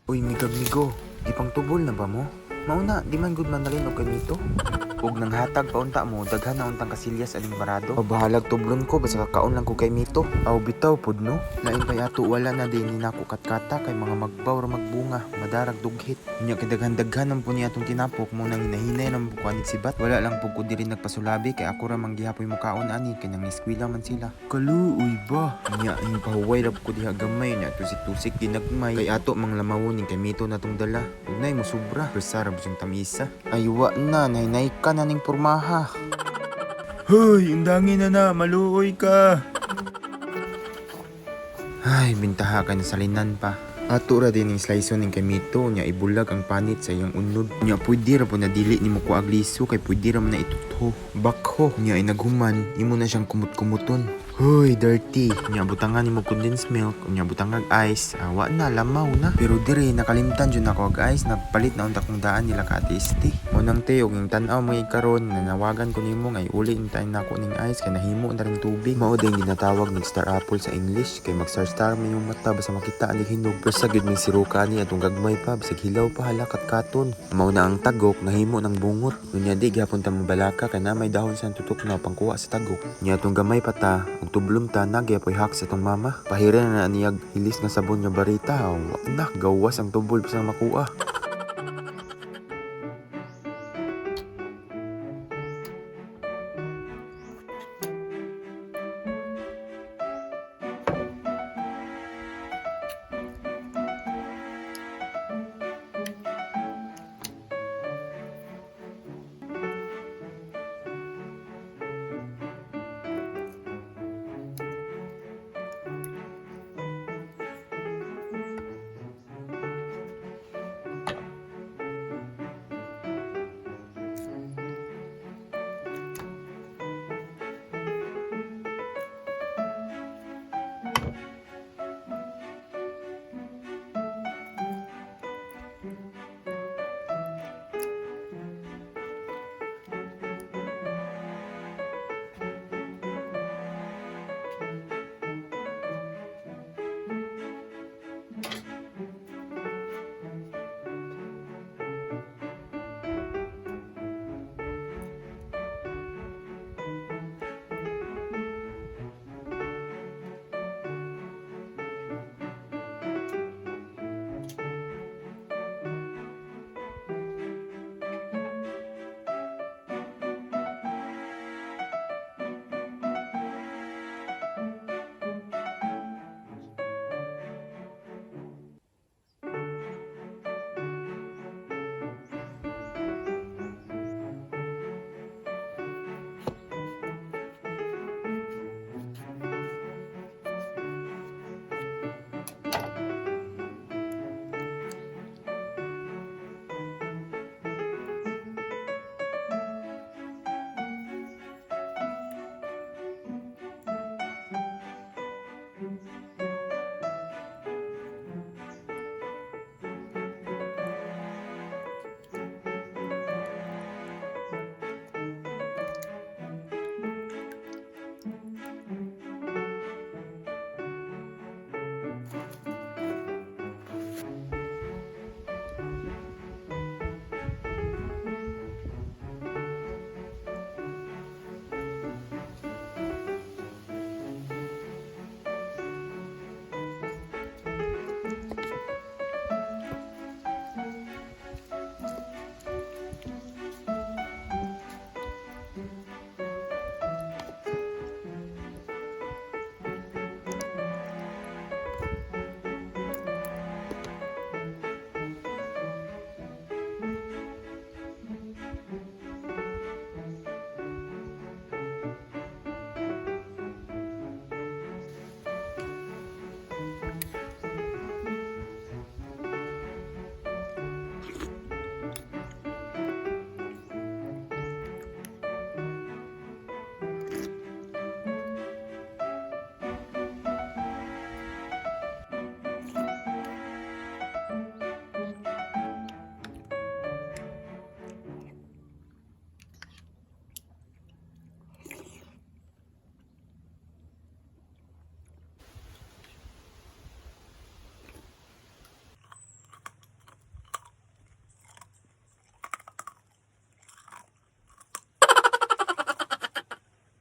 Uy, migag-migo, di pang tubol na ba mo? Mauna, di man gud manalin og kanito. Ug nang hatag pa unta mo, daghan na untang kasilyas aning barado. O bahalag tublon ko, basta kakaon lang ko kay mito. Aw bitaw pod no. Lain pay ato wala na din ni nako katkata kay mga magbaw ra magbunga, madarag dughit. Nya kay daghan-daghan ang puni atong tinapok mo nang hinahinay nang bukanig sibat. Wala lang pud ko diri nagpasulabi kay ako ra man gihapoy mukaon ani kay nang eskwela man sila. Kaluoy ba? Nya ing pahuway ra pud ko diha gamay nya tusik-tusik ginagmay. Kay ato mang lamawon ning kay mito natong dala. Ugnay mo sobra. Persa ra busong tamisa. Ay wa na, nahinay ka na ning pormaha. Hoy, undangin na na, maluoy ka. Ay, bintaha ka na salinan pa. Ato ra din ning slice ning kay Mito nya ibulag ang panit sa iyang unod. Nya pwede ra po na dili nimo kuag liso kay pwede ra man na itutho. Bakho nya ay naghuman imo na siyang kumut-kumuton. Hoy, dirty. Nya butangan nimo condensed milk, nya butangag ice. Awa na lamaw na. Pero dire nakalimtan jud nako og ice, nagpalit na unta kong daan nila ka Ate Este. Mo nang te og ing tan-aw mga karon nanawagan ko nimo nga iuli intayn nako ning ice kay nahimo na ring tubig. Mao din ginatawag ning star apple sa English kay mag star star man yung mata basta makita ani hinog. Pero sa gyud may siruka ani atong gagmay pa bisag hilaw pa hala katkaton. Mao na ang tagok nahimo ng bungot. Unya di gihapon ta mobalaka kay na may dahon sa tutok na pangkuha sa tagok. Nya atong gamay pa ta ug tublom ta na gyapoy hak sa atong mama. Pahira na na niyag hilis nga sabon nga barita. Wa na gawas ang tubol bisan makuha.